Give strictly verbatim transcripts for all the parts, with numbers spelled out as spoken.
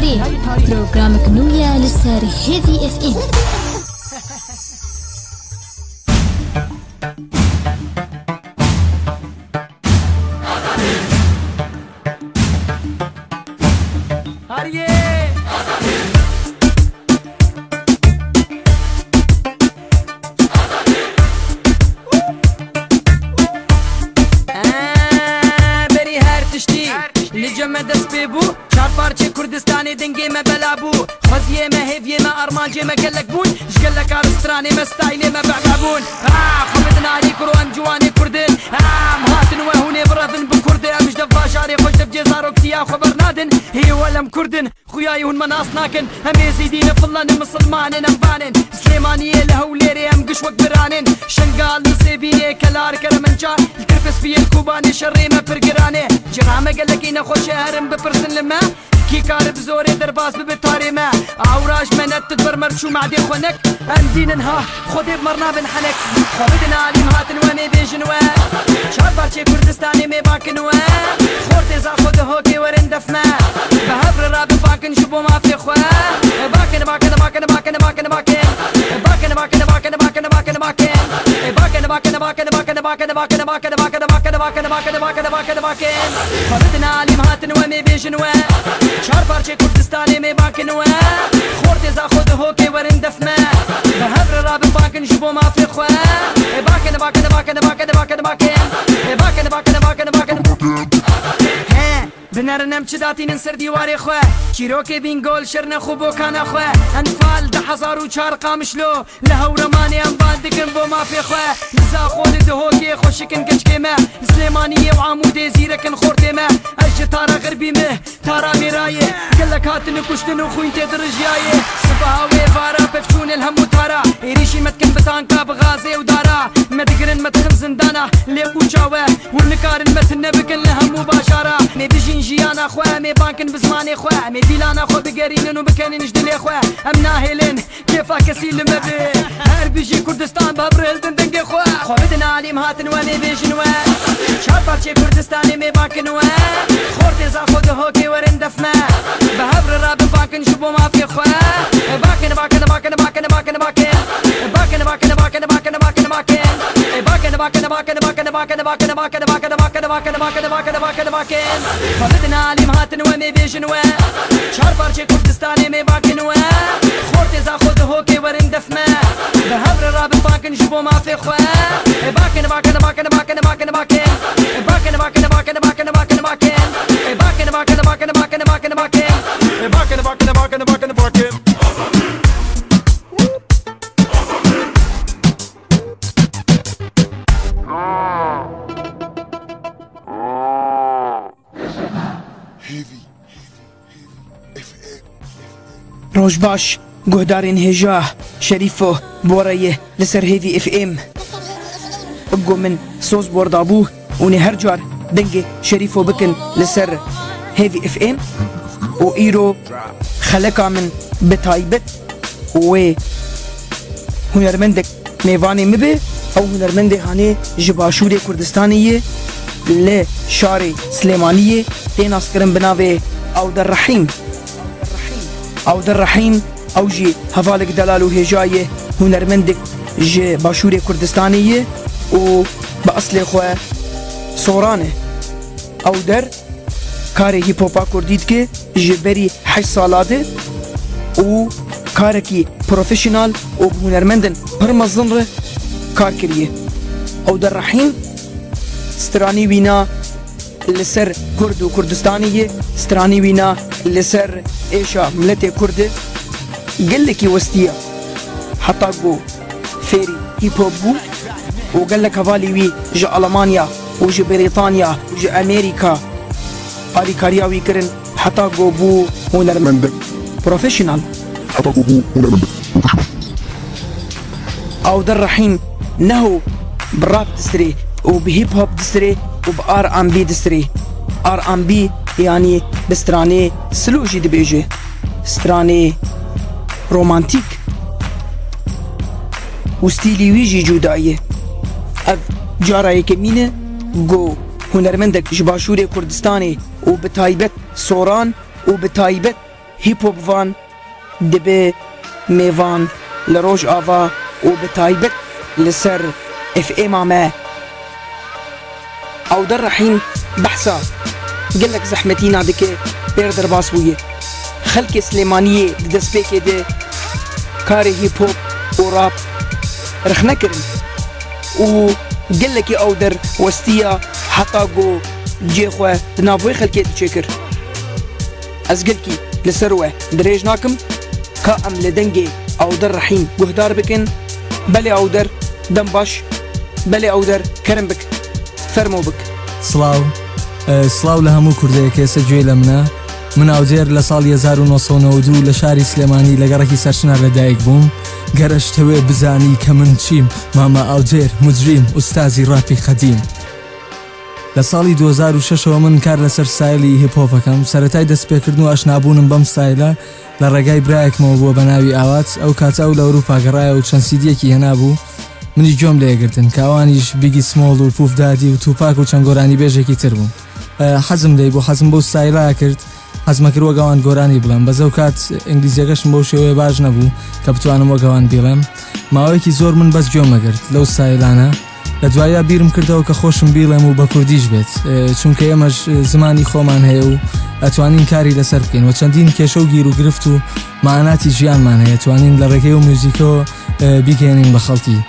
Programek nû ye li ser Hêvî F M. Hariyê! Eee, berî her tiştî li cem me dest pê bû. Çar parçê Kurdistanê dengê me bela bû. Xweziyê me, hêviyê me, armancê me gelek bûn. Ji geleka li stranê me, staylê me bebe bûn. Ah, xwe bidin alî kuro, em ciwanê Kurd in. Ah, em hatin we hûn ê birevin bi Kurd e. Em ji dev bajarê xwe, ji dev cê zaroksiya xwe bernadin. Hê wel em Kurd in. Xuyayê hûn me nas nakin. Em êzîdî ne, filan ne, misilman in, em van in. Silêmaniyê li Hewlêrê em giş wek biran in. Şengal, Nisêbînê, Kelar, Keremenca, li Kirpispiyê, li Kobanê şerê me pir giran e. Cira me gelekî nexweş e, herin bipirsin li me. Kî karib zorê derbas bibe tarê me. Awra ji me net, tu di ber merç û madê xwe nek. Em dînin ha, Xwedê bi me re nabin henek. Xwe bidin alî, em hatin we, em ê bêjin we. Çar parçê Kurdistanê em ê bakin we. Xortê Zaxo, Dihokê, werin def me. Bi hev re rabin bakin ji bo mafê xwe. Bakin, bakin, bakin, bakin, bakin, bakin. Bakin, bakin, bakin, bakin, bakin, bakin. Bakin, bakin, bakin, bakin, bakin, bakin, bakin, bakin. Xwe bidin alî, em hatin we, em ê bêjin we. Çar parçê Kurdistanê em ê bakin we. Xortê Zaxo, Dihokê, werin def me. Bi hev re rabin bakin ji bo mafê xwe. Bakin, bakin, bakin, bakin, bakin, bakin. Bakin, bakin, bakin, bakin. He, binerin em çi datînin ser dîwarê xwe. Çîrokê Bîngol, Şirnex û Bokana xwe. Enfal, du hezar û çar, Qamişlo. Li Hewremanê em van dikin bo mafê xwe. Li Zaxo, li Dihokê xweşik in keçikê me. Li Silêmaniyê û Amûdê zîrek in xortê me. Ez ji Tara Xirbî me, Tara Mêrayê. Gelek hatine kuştin û xwîn tê dirijiyayê. Sibeha wê vara pevçûnê li hemû tara. Êrîşî me dikin bi tanka, bi gazê û dara. Me digirin, me dixin zindana, lê qûça we. Hûn nikarin me tune bikin li hemû bajara. Em ê bijîn jiyana xwe, em ê bankin bi zimanê xwe. Em ê dîlana xwe bigerînin û bikenin ji dilê xwe. Em nahêlin. Kêfa kesî li me be. Her bijî Kurdistan, bi hev re hildin dengê xwe. Xwe bidin alî, em hatin we, em ê bêjin we. Çar parçê Kurdistanê em ê bakin we. Xortê Zaxo, Dihokê, werin def me. Bi hev re rabin bakin ji bo mafê xwe. Bakin, bakin, bakin, bakin, bakin, bakin. Bakin, bakin, bakin, bakin, bakin, bakin. Bakin, bakin, bakin, bakin, bakin, bakin, bakin. Xwe bidin alî, em hatin we, em ê bêjin we. Çar parçê Kurdistanê em ê bakin we. Xortê Zaxo, Dihokê, werin def me. Bi hev re rabin bakin ji bo mafê xwe. Bakin, bakin, bakin, bakin, bakin, bakin. Bakin, bakin, bakin, bakin, bakin, bakin. Bakin, bakin, bakin, bakin, bakin, bakin. Bakin, bakin, bakin, bakin, bakin. Roj baş, guhdarên hêja, Şerîfo, Boreyê li ser Hêvî F M. Go min soz borda bû, hûn ê her car dengê Şerîfo bikin li ser Hêvî F M. Û îro xeleka min bi taybet wê hunermendek mêvanê min be, ew hunermendê hanê ji Başûrê Kurdistanê ye, li şarê Silêmaniyê tê naskirin bi navê Awder Rehîm. Awder Rehîm, ew jî hevalek delal û hêja ye, hunermendek ji Başûrê Kurdistanê ye û bi eslê xwe Soran e. Awder karê hîp-hopa kurdî dike ji berî heşt sala de û karekî profesyonel û bi hunermendên pir mezin re kar kiriye. Awder Rehîm, stranî wî na li ser Kurd û Kurdistanê ye, stranî wî na li ser êşa miletê Kurd e. Gelekî westiya heta ku fêrî hîp-hop bû û gelek hevalî wî ji Alemanya û ji Brîtanya û ji Amerîka alîkariya wî kirin heta ku bû hunermendek profesyonel. Heta ku bû hunermendek profesyonel. Awder Rehîm neho bi rap disirê û bi hîp-hop disirê û bi R and B disirê. R and B yanî bi stranê slow jî dibêje. Stranê romantîk. Û stîlî wî jî cuda ye. Ev cara yekemîn e ku hunermendek ji Başûrê Kurdistanê û bi taybet Soran û bi taybet Hîp-hop van dibe mêvan li Rojava û bi taybet li ser F M a me. Awder Rehîm behsa gelek zehmetîna dike, pêr derbas bûye. Xelkê Silêmaniyê di destpêkê de karê hîp-hop û rap rexne kirin û gelekî awder westiya heta ku cihê xwe di nav wê xelkê de çêkir. Ez gelkî li ser we dirêj nakim, ka em li dengê Awder Rehîm guhdar bikin. Belê Awder, dem baş. Belê Awder, kerem bik. Fermo bik. سڵاو. ئە، سڵاو لە هەموو کوردەیەک ئێسە گوێی لە منە. من ئاودێر لە ساڵی هەزار و نۆ سەد و نەوەد و دوو لە شاری سلێمانی لە گەڕەکی سەرچنار لە دایک بووم. گەر ئەشتەوێ بزانی کە من چیم، مامە ئاودێر، مجریم، ئوستازی ڕاپی قەدیم. لە ساڵی دوو هەزار و شەش ەوە من کار لەسەر ستایلی هیپ هۆپ ئەکەم. سەرەتای دەست پێکردن و ئاشنابوونم بەم ستایلە لە ڕێگای برایەکمەوە بووە بە ناوی ئاوات. ئەو کاتە ئەو لە ئەوروپا گەڕایە و چەند سیدیەکی هێنابوو. منیش گوێم لێ گرتن کە ئەوانیش بیگی سمۆڵ و پوف دادی و توپاک و چەند گۆرانی بێژێکی تر بوون. ئە، حەزم لێی بوو، حەزم بەو ستایلە کرد. حەزمە کرد وەک ئەوان گۆرانی بڵێم. بەس ئەو کات ئینگلیزیەکەشم بەو شێوەیە باش نەبوو کە بتوانم وەک ئەوان بیڵێم. ماوەیەکی زۆر من بەس گوێم ئەگرت لەو ستایلانە. لە دواییدا بیرم کردەوە کە خۆشم بیڵێم و بە کوردیش بێت، ئێ، چونکە ئێمەش زمانی خۆمان هەیە و ئەتوانین کاری لەسەر بکەین. وە چەندین کێشە و گیر و گرفت و مەعاناتی ژیانمان هەیە، توانین لە ڕێگەی و میوزیکەوە، ئێ، بیگەێنین بە خەڵکی،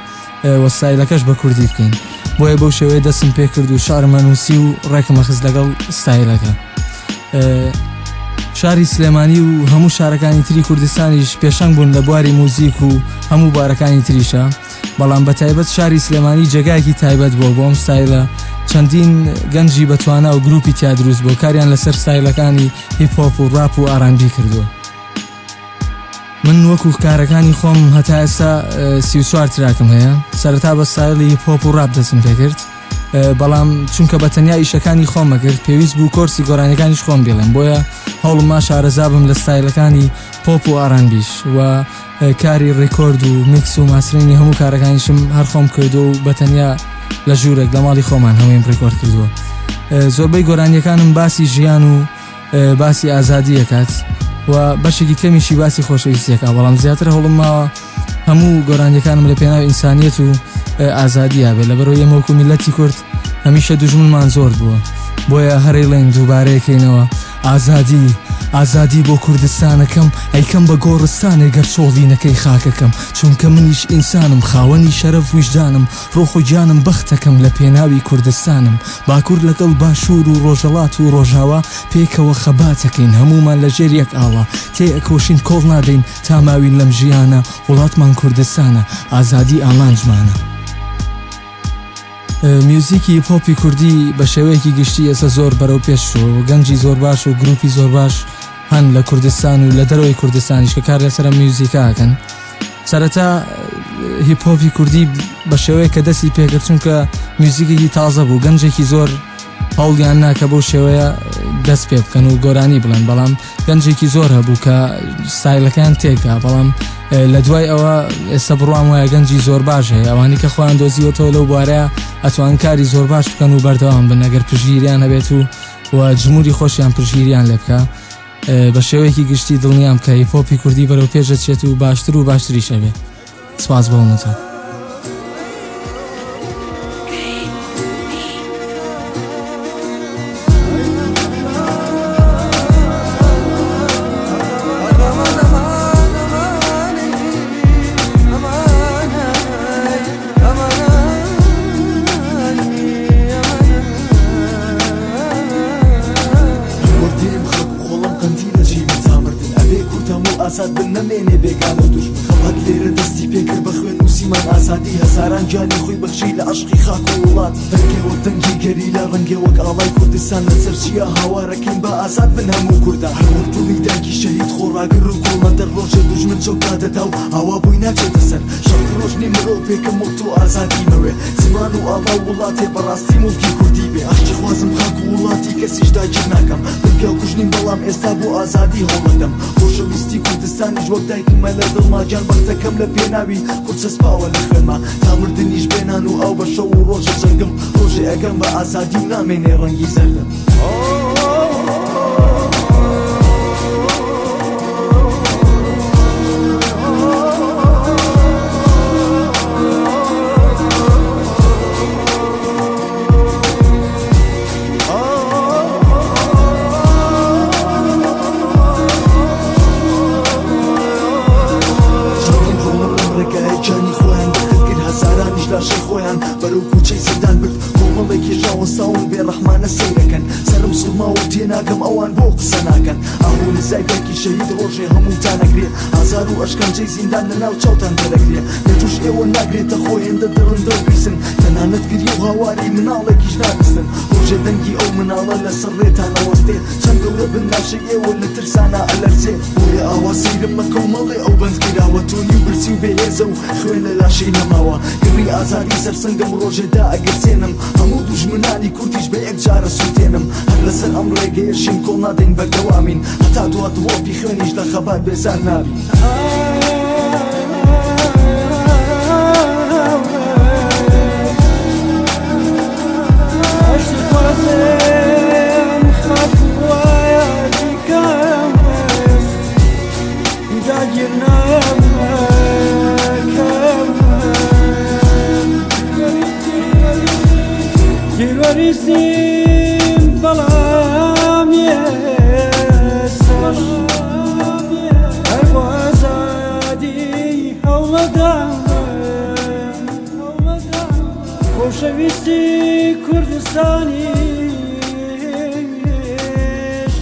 ئێ، وە ستایلەکەش بە کوردی بکەین. بۆیە بەو شێوەیە دەستم پێ کرد و شعرمە نووسی و ڕێکمە خست لەگەڵ ستایلەکە. ئێ، شاری سلێمانی و هەموو شارەکانی تری کوردستانیش پێشەنگ بوون لە بواری موزیک و هەموو بوارەکانی تریشە. بەڵام بە تایبەت شاری سلێمانی جێگایەکی تایبەت بووە بۆ ئەم ستایلە. چەندین گەنجی بە توانا و گروپی تیا دروست بووە، کاریان لەسەر ستایلەکانی هیپ هۆپ و ڕاپ و ئارانبی کردووە. من وەکو کارەکانی خۆم هەتا ئێستا، ئێ، سی و چوار تراکم هەیە. سەرەتا بە ستایلی هیپ هۆپ و ڕاپ دەستم پێ کرد. ئێ، بەڵام چونکە بە تەنیا ئیشەکانی خۆم ئەکرد، پێویست بوو کۆرسی گۆرانیەکانیش خۆم بیڵێم. بۆیە هەوڵم ما شارەزا بم لە ستایلەکانی پۆپ و ئارانبیش و، ئێ، کاری ڕێکۆرد و میکس و ماسرینی هەموو کارەکانیشم هەر خۆم کردو و بە تەنیا لە ژوورێک لە ماڵی خۆمان هەموویم ڕێکۆرد کردووە. ئێ، زۆربەی گۆرانیەکانم باسی ژیان و، ئێ، باسی ئازادی ئەکات و بەشێکی کەمیشی باسی خۆشەویستیەکە، بەڵام زیاتر هەوڵم ماوە هەموو گۆرانیەکانم لە پێناو ئینسانیەت و، ئێ، ئازادیە بێ. لەبەرەوەی ئێمە وەکو میلەتی کورد هەمیشە دوژمنمان زۆر بووە، بۆیە هەرەی ڵێن دووبارەیەکەینەوە: ئازادی، ئازادی بۆ کوردستانەکەم، ئەیکەم بە گۆڕستانێ گەر چۆڵی نەکەی خاکەکەم، چونکە منیش ئینسانم، خاوەنی شەرەف ویژدانم، ڕۆح و گیانم بەختەکەم لە پێناوی کوردستانم. باکوور لەگەڵ باشوور و ڕۆژەڵات و ڕۆژاوا پێکەوە خەباتەکەین، هەمومان لە ژێر یەک ئاوا تێ ئەکۆشین، کۆڵ نادەین تا ماوین لەم ژیانە. وڵاتمان کوردستانە، ئازادی ئامانجمانە. ئێ، میوزیکی پۆپی کوردی بە شێوەیەکی گشتی ئێستا زۆر بەرەو پێش چووە و گەنجی زۆر باش و گروپی زۆر باش هەن لە کوردستان و لە دەرەوەی کوردستانیش کە کار لەسەر ئەم میوزیکە ئەکەن. سەرەتا، ئێ، هیپ هۆپی کوردی بە شێوەیە کە دەستی پێکرد، چونکە میوزیکێکی تازە بوو، گەنجێکی زۆر هەوڵیان ناکە بەو شێوەیە دەست پێ بکەن و گۆرانی بڵێن، بەڵام گەنجێکی زۆر هەبوو کە ستایلەکەیان تێکدا، بەڵام، ئێ، لە دوای ئەوە ئێستا بڕوام وایە گەنجی زۆر باش هەیە، ئەوانی کە خۆیان دۆزیوەتەوە لەو بوارەیە ئەتوان کاری زۆر باش بکەن و بەردەوام بن، ئەگەر پشگیریان هەبێت و، و جمهوری خۆشیان پشگیریان لێ بکە. ئێ، بە شێوەیەکی گشتی دڵنیام کە هیپ هۆپی کوردی بەرەو پێش دەچێت و باشتر و باشتریش ئەبێت. سپاس بۆ هەمووتان. وەک دێم خەک و خۆڵەم قەندیلە ژینە تا مردن. ئەبێ کورد هەموو ئازاد بن، نەمێنێ بێگانە و دوژمن. خەبات لێرە دەستی پێکرد بە خوێن نووسیمان ئازادی. هەزاران گیانی خۆی بەخشی لە عەشقی خاک و وڵات. دەنگێ وەک دەنگی گەریلا، ڕەنگێ وەک ئاڵای کوردستان. لەسەر چیا هاوارەکەین با ئازاد بن هەموو کوردا. هەر وەک دڵی داکی شەهید خۆڕاگر و کۆڵەندەر، ڕۆژێ دوژمن چەک دادەدا و ئاوا بۆی ناچێتە سەر. شەق ڕۆژ نی مرۆڤێکم وەک تۆ ئازادی مەوێ. زمان و ئاڵا و وڵاتێ بەڕاستی موڵکی کوردی بێ. ئاشتی خوازم خاک و وڵاتی، کەسیش داگیر ناکەم. من پیاو کوژ نیم، بەڵام ئێستا بۆ ئازادی هەوڵەدەم. خۆشەویستی کوردستانیش وەک دایکمە لە دڵما. گیان بەختەکەم لە پێناوی کورد چەسپاوە لە خوێنما. تا مردنیش بێنان و ئاو بە شەو و ڕۆژە جەنگم. ڕۆژێ ئەگەم بە ئازادی و نامێنێ ڕەنگی زەردم. لاشەی خۆیان بەرەو کوچەی زیندان برد. کۆمەڵێکی ڕاوەستاون بێ ڕەحمانە سەیرەکەن. سەرم سوڕماوە و تێناگەم ئەوان بۆ قسە ناکەن. ئاهۆ نزای دایکی شەهید ڕۆژێ هەمووتان ئەگرێ. ئازار و ئەشکەنجەی زیندان لە ناو چاوتان دەرەگرێ. لە توش ئێوە ناگرێتە خۆ هێندە دڕندە و پیسن. تەنانەت گریە و هاواری مناڵێکیش نابستن. ڕۆژێ دەنگی ئەو مناڵە لەسەر ڕێتان ئەوەستێ. چەند گەورە بن لاشەی ئێوە لە ترسانا ئەلەرزێ. بۆیە ئاوا سەیرم مەکە و مەڵێ ئەو بەند کراوە. تۆنی و برسی و بێهێزە و خوێن لە لاشەی نەماوە. گڕی ئازادی سەرسنگم ڕۆژێ دا ئەگرسێنم. هەموو دوژمنانی کوردیش بە یەک جارە سووتێنم. هەر لەسەر ئەم ڕێگەیە شین کۆڵ نادەین بەردەوامین. هەتا دوا دڵۆپی خوێنیش لە خەبات بێزار نابین. تیرۆریستیم بەڵام یەسەر هەر بۆ ئازادی هەوڵەدان. خۆشەویستی کوردستانیش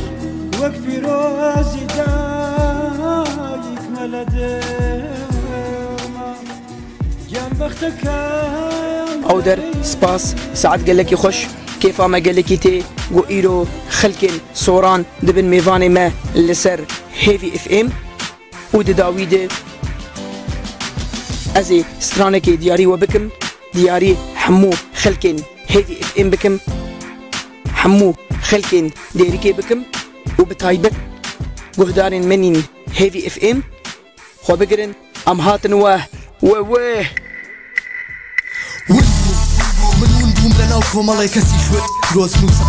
وەک پیرۆزی دایکمە لە دڵما. گیان بەختەکەم ئەو دەر سپاس، سەعات gelekî xweş, kêfa me gelekî tê. Ku îro xelkên Soran dibin mêvanê me li ser Hêvî F M. Û di dawî de ez ê stranekê diyarî we bikim, diyarî hemû xelkên Hêvî F M bikim, hemû xelkên Dêrikê bikim û bi taybet guhdarên menîn Hêvî F M xwe bigirin. Em hatin we, we, we. Win bûm, win bûm, min win bûm لە ناو کۆمەڵێک کەسی خوێن درۆزن و سە-،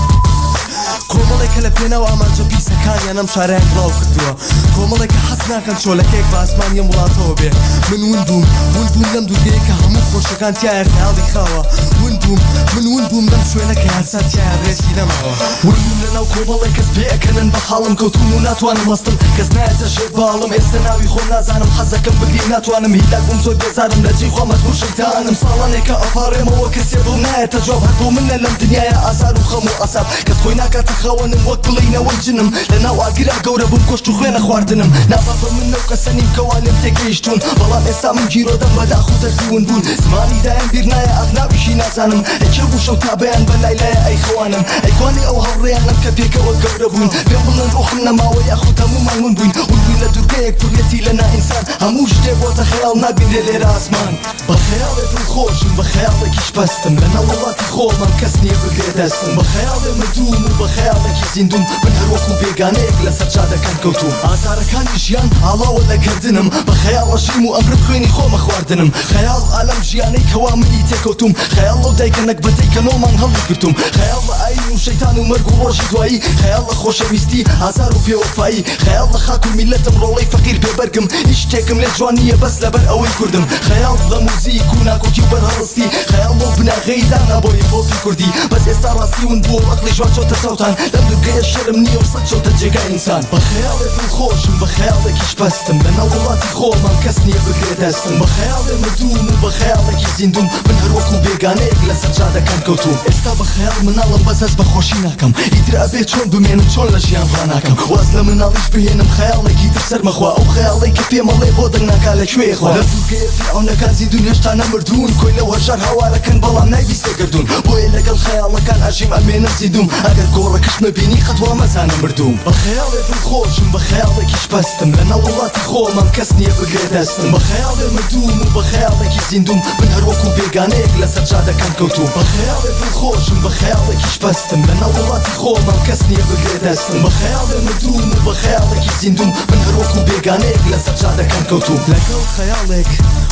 کۆمەڵێک کە لە پێناو ئامانجە پیسەکانیان ئەم شارەیان بڵاو کردووە. کۆمەڵێک کە حەز ناکەن چۆلەکەیەک بە ئاسمانی ئەم وڵاتەوە بێ. من ون بووم، ون بووم لەم دوورگەیە کە هەموو خۆشەکان تیایە خەیاڵی خاوە. ون بووم، من ون بووم لەم شوێنە کە یاسا تیایە ڕێزی نەماوە. ون بووم لە ناو کۆمەڵێک کەس پێ ئەکەنن بە حاڵم کەوتوم و ناتوانم هەستم. کەس نایەتە ژێر باڵم، ئێستا ناوی خۆم نازانم، حەزەکەم بگریم ناتوانم، هیلاک بووم زۆر بێزارم لە جێی خۆم، مەجبوور شەیتانم. ساڵانێکە ئەپاڕێمەوە کەسێ دڵ نایەتە جواب، هەر بۆ منە لەم دنیایە ئازار و خەم و عەساب. کەس خۆی ناکاتە خاوەنم وەک بڵێینە ون جنم. لە ناو ئاگرا گەورە بووم، کۆشت و خوێنە خواردنم. نابا بە من نەو کەسە نیم کەوا لێم تێگەیشتوون، بەڵام ئێستا من گیرۆدەم بە داخ و دەردی ون بوون. زمانی دایان بیر نایە، ئەغنابیشی نازانم. ئەی کێ بوو شەو تا بەیان بە لایلایە ئەی خەوانم؟ ئەی کوانێ ئەو هاوڕێیانم کە پێکەوە گەورە بوون؟ پێم بڵێن ڕوحم نەماوە یاخود هەمومان ون بووین. ون بووین لە دوورگەیەک پڕیەتی لە نائینسان، هەموو شتێک بۆتە خەیاڵ نابینرێ لێرە ئاسمان. بە خەیاڵێ دڵخۆشم، بە خەیاڵێکیش پەستم، لە ناو وڵاتی خۆمم کەس نییە بگرێ دەستم. بە خەیاڵێ مردووم و بە خەیاڵێکی زیندووم، من هەر وەکو بێگانەیەک لەسەر جادەکان کەوتووم. ئازارەکانی ژیان ئاڵاوە لە گەردنم، بە خەیاڵ ئەژیم و ئەمرم خوێنی خۆمە خواردنم. خەیاڵ ئالەم ژیانەی کەوا منی تێکەوتووم، خەیاڵ لەو دایکە نەکبەتەی کە نۆمان هەڵی گرتووم. خەیاڵ لە ئاین و شەیتان و مەرگ و ڕۆژی دوایی. خەیاڵ لە خۆشەویستی، ئازار و بێوەفایی. خەیاڵ لە خاک و میلەتم، ڕۆڵەی فەقیر بێبەرگم. هیچ شتێکم لێ جوان نییە، بەس لەبەر ئەوەی کوردم. خەیاڵ لە موزیک و ناکۆکی و بەرهەڵستی. خەیاڵ لەو بناغەی دانا بۆ هیپۆپی کوردی. بەس ئێستا ڕاستی ون بووە و ئەقڵی جوان چۆتە چاوتان. لەم دوورگەیە شەرم نییە و سەد چۆتە جێگای ئینسان. بە خەیاڵێ دڵخۆشم، بە خەیاڵێکیش پەستم، لە ناو وڵاتی خۆمم کەس نییە بگرێ دەستم. بە خەیاڵێ مردووم و بە خەیاڵێکی زیندووم، من هەر وەکو بێگانەیەک لەسەر جادەکان کەوتووم. ئێستا بە خەیاڵ مناڵم، بەس هەست بە خۆشی ناکەم. ئیتر ئەبێ چۆن بمێنم، چۆن لە ژیان ڕاناکەم؟ واز لە مناڵیش بهێنم، خەیاڵێکی تر سەرمەخوا. ئەو خەیاڵەی کە پێم ئەڵێ بۆ دەنگناکا لە کوێیە خوا؟ لە دوورگەیە فیرعەونەکان زیندوون، هێشتا نەمردوون. کۆیلە و هەژار هاوارەکەن، بەڵام نایبیستە گەردوون. بۆیە لەگەڵ خەیاڵەکان ئەژیم، ئەمێنم زیندووم. ئەگەر گۆڕەکش مەبینی، قەت وا مەزانە مردووم. بە خەیاڵێ دڵخۆشم، بە خەیاڵێکیش پەستم، لە ناو وڵاتی خۆمم کەس نییە بگرێ دەستم. بە خەیاڵێ مردووم و بە خەیاڵێکی زیندووم، من هەر وەکو بێگانەیەک لەسەر جادەکان کەوتووم. بە خەیاڵێ دڵخۆشم، بە خەیاڵێکیش پەستم، لە ناو وڵاتی خۆمم کەس نییە بگرێ دەستم. بە خەیاڵێ مردووم و بە خەیاڵێکی زیندووم، من هەر وەکو بێگانەیەک لەسەر جادەکان کەوتووم. لەگەڵ خەیاڵێک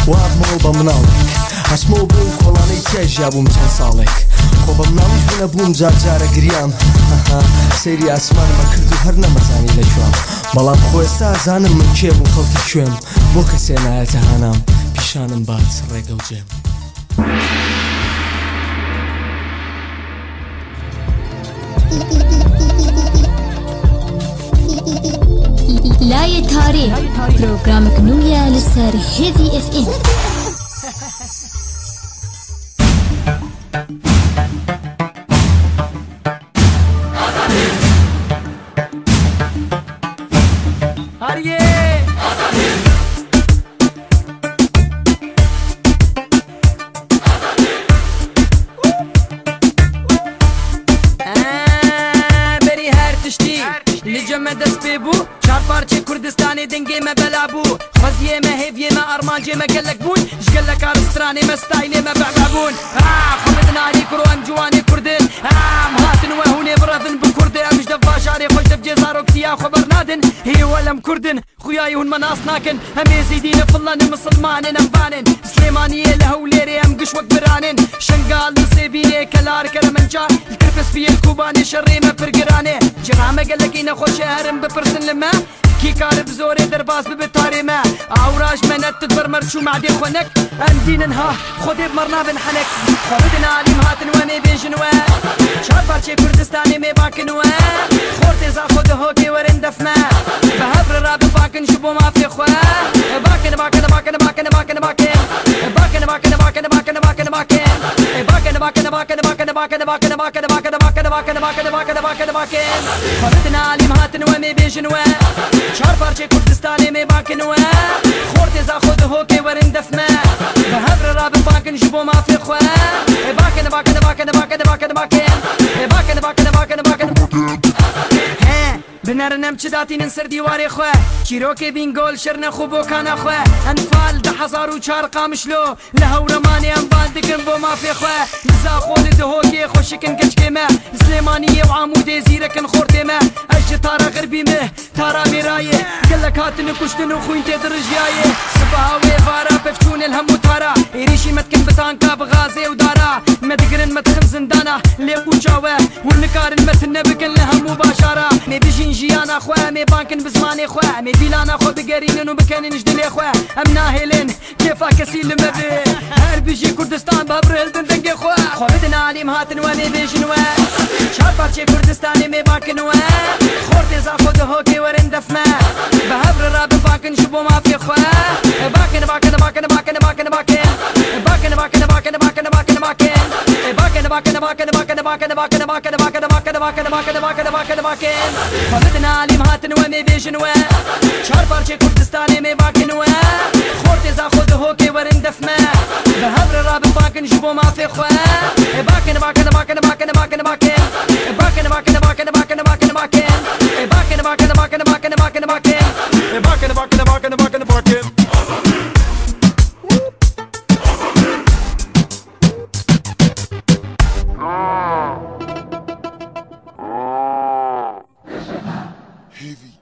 وابمەوە بە مناڵێک، هەچمەوە بۆ ئەو کۆڵانەی تیای ژیابووم چەند ساڵێک. خۆ بە مناڵیش بوو نەبووم، جار جارە گریام. سەیری ئاسمانمە کرد و هەر نەمەزانی لە کوێم. بەڵام خۆ ئێستا ئەزانم من کێم و خەڵکی کوێم. بۆ کەسێ نایەتە هانام، پیشانم بات ڕێگە و جێم. Layê Tarê, programek nû ye li ser Hêvî F M. Hariyê! Eee, berî her tiştî li cem me dest pê bû. Çar parçê Kurdistanê dengê me bela bû. Xweziyê me, hêviyê me, armancê me gelek bûn. Ji geleka li stranê me, staylê me bebe bûn. Ah, xwe bidin alî kuro, em ciwanê Kurd in. Ah, em hatin we hûn ê birevin bi Kurd e. Em ji dev bajarê xwe, ji dev cê zaroksiya xwe bernadin. Hê we lem Kurd in. Xuyayê hûn me nas nakin. Em êzîdî ne, filan ne, misilman in, em van in. Silêmaniyê li Hewlêrê em giş wek biran in. Şengal li Sêbînê, Kelar, Keremenca, li Kirpespiyê, li Kobanê şerê me pir giran e. Cira me gelekî nexweş e, herin bipirsin li me. Kî kar bi zorê derbas bibe tarê me? Awraj me net, tu di ber merç û madê xwe nek. Em dînin ha, Xwedê bi me re nabin henek. Xwe bidin alî, em hatin we, em ê bêjin we. Çar parçeyê Kurdistanê, em ê bakin we. Xortê Zaxo, Dihokê, werin def me. Bi hev re rabin bakin ji bo mafê xwe. Bakin, bakin, bakin, bakin, bakin, bakin. Bakin, bakin, bakin, bakin, bakin, bakin. Bakin, bakin, bakin, bakin, bakin, bakin, bakin. Bakin, bakin, bakin, bakin, bakin, bakin, bakin, bakin, bakin. Xwe bidin alî, em hatin we, em ê bêjin we. Çar parçeyê Kurdistanê, em ê bakin we. Xortê Zaxo, Dihokê, werin def me. Bi hev re rabin bakin ji bo mafê xwe. Bakin, bakin, bakin, bakin, bakin, bakin. Bakin, bakin, bakin, bakin, bakin. He, binerin em çi datînin ser dîwarê xwe. Çîrokê Bîngol, şernex û bokana xwe. Enfal, du hezar û çar Qamişlo. Li Hewremanê em bal dikin bo mafê xwe. Li Zaxo, li Dihokê xweşik in keçikê me. Li Silêmaniyê û Amûdê zîrek in xortê me. Ez ji Tara Xirbî me, Tara Mêrayê. Gelek hatine kuştin û xwîn tê dirijiyayê. Sibeha wê vara pevçûn li hemû tara. Êrîşî me dikin bi tanka, bi gazê û dara. Me digirin, me dixin zindana, lê qûça we. Hûn nikarin me tune bikin li hemû bajara. Em ê bijîn jiyana xwe, em ê bankin bi zimanê xwe. Em ê dîlana xwe bigerînin û bikenin ji dilê xwe. Em nahêlin. Kêfa kesî li me be. Her bijî Kurdistan, bi hev re hildin dengê xwe. Xwe bidin alî, em hatin we, em ê bêjin we. Çar parçeyê Kurdistanê, em ê bakin we. Xortê Zaxo, Dihokê, werin def me. Bi hev re rabin bakin ji bo mafê xwe. Bakin, bakin, bakin, bakin, bakin, bakin. Bakin, bakin, bakin, bakin, bakin, bakin. Bakin, bakin, bakin, bakin, bakin, bakin. Bakin, bakin, bakin, bakin, bakin, bakin, bakin, bakin. Xwe bidin alî, em hatin we, em ê bêjin we. Çar parçeyê Kurdistanê, em ê bakin we. Xortê Zaxo, Dihokê, werin def me. Bi hev re rabin bakin ji bo mafê xwe. Bakin, bakin, bakin, bakin, bakin, bakin. Bakin, bakin, bakin, bakin, bakin, bakin. Bakin, bakin, bakin, bakin, bakin, bakin. Bakin, bakin, bakin, bakin, bakin. Heavy.